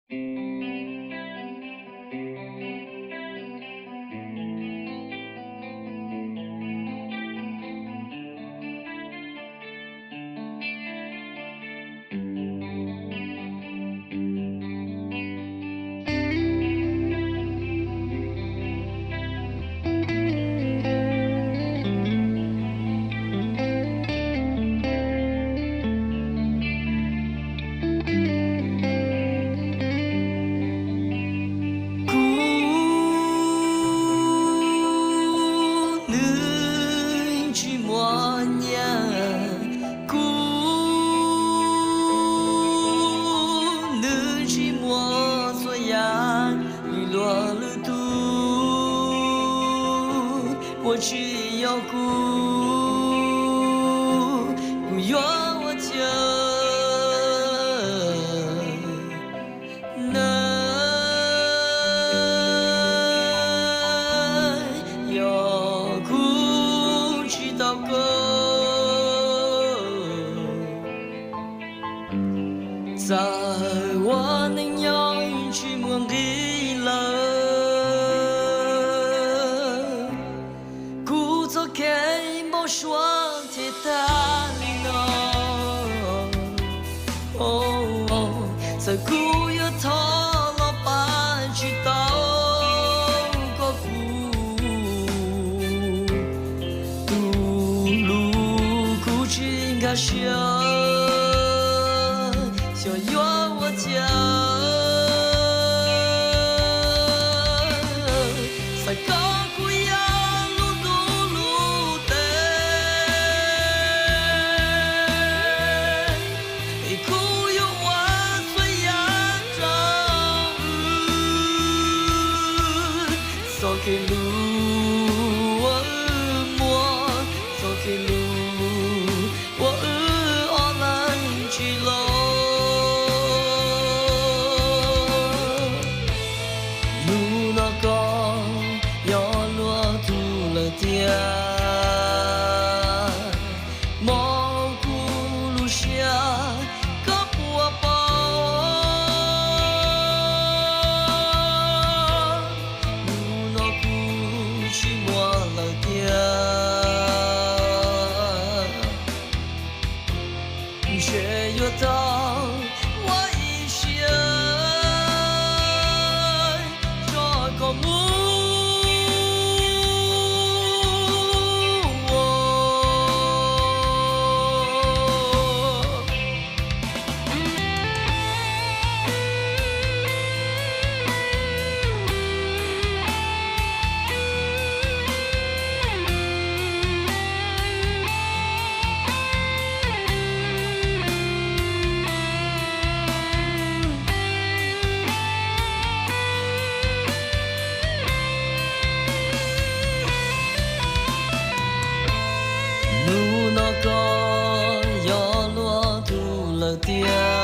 Kuv nws tsis muaj nyiaj, kuv nws tsis muaj txhua yam li luag lwm tus. Ua tsis yog kuv, kuv yuav ua cas? Nws yog kuv tsis tau koj, txawm ua neej nyob tsis muaj nqis lawm. Kuv txoj kev npau suav thiaj tag li no. Txawm kuv yuav thov los pab tsis tau koj kuv, tus lus kuv tsis nkag siab, xyov yuav ua cas. Xav kom kuv yog lub ntuj lub teb, es kuv yuav ua txhua yam rau wb. Txoj kev hlub uas wb muaj, txoj kev hlub uas wb ob leeg tsis los. Hnub no koj yog luag tug lawm tiag, mob kuv lub siab koj puas paub? Hnub no kuv tsis muaj lawm tiag, ntshe yuav tau ua ib siab tso koj mus. Hnub no koj yog luag tug lawm tiag,